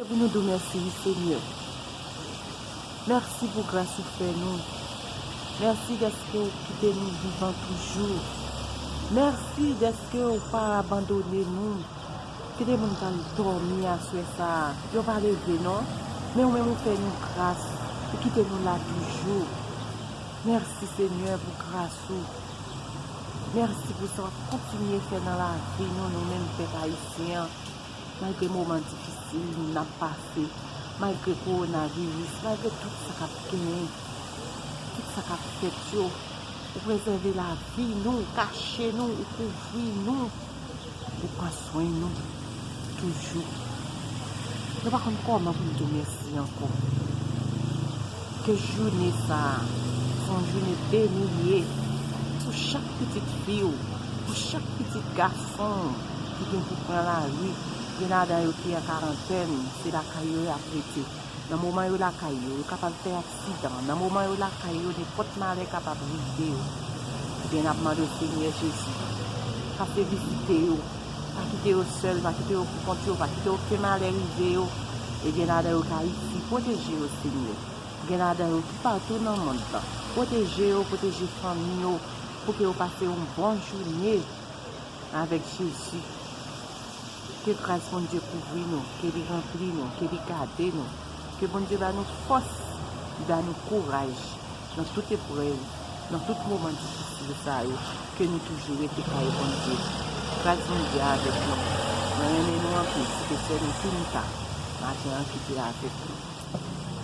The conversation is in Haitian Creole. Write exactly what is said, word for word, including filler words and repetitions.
Pou nou di w mèsi, wi, Senyè. Mèsi pou gras ou fè nou. Mèsi dèske ou kite nou vivan toujou. Mèsi dèske ou pa abandone nou. Gen de moun k al dòmi aswè sa a, yo pa leve non, men ou menm ou fè nou gras, ou kite nou la toujou. Mèsi, Senyè, pou gras ou. Mèsi pou sa w ap kontinye fè nan lavi nou, nou menm pèp ayisyen an. Malgre moman difisil n ap pase, malgre kowonaviris, malgre tout sa k ap genyen, tout sa k ap fèt yo, ou prezève lavi nou, ou kache nou, ou kouvri nou, ou pran swen nou toujou. Nou pa konn kòman pou n di w mèsi ankò. Ke jounen sa a se yon jounen beni l ye pou chak pitit fi w, pou chak pitit gason w ki gen pou pran lari. Gen ladan yo ki an karantèn, se lakay yo y ap rete. Nan moman yo lakay yo, yo kapab fè aksidan. Nan moman yo lakay yo, nenpòt malè kapab rive yo. Ebyen, n ap mande w, Senyè Jezi, pase vizite yo. Pa kite yo sèl, pa kite yo pou kont yo, pa kite okenn malè rive yo. E gen ladan yo k Ayiti, pwoteje yo, Senyè. Gen ladan yo toupatou nan mond lan. Pwoteje yo, pwoteje fanmi yo, pou ke yo pase yon bon jounen avèk Jezi. Ke gras Bondye kouvri nou, ke li ranpli nou, ke li gade nou. Ke Bondye ba nou fòs, li ba nou kouraj nan tout eprèv, nan tout moman difisil sa yo, ke nou toujou rete kay Bondye. Gras Bondye avèk nou. Mwen renmen nou anpil, se te sè nou Tunita, maten an ki te avèk nou.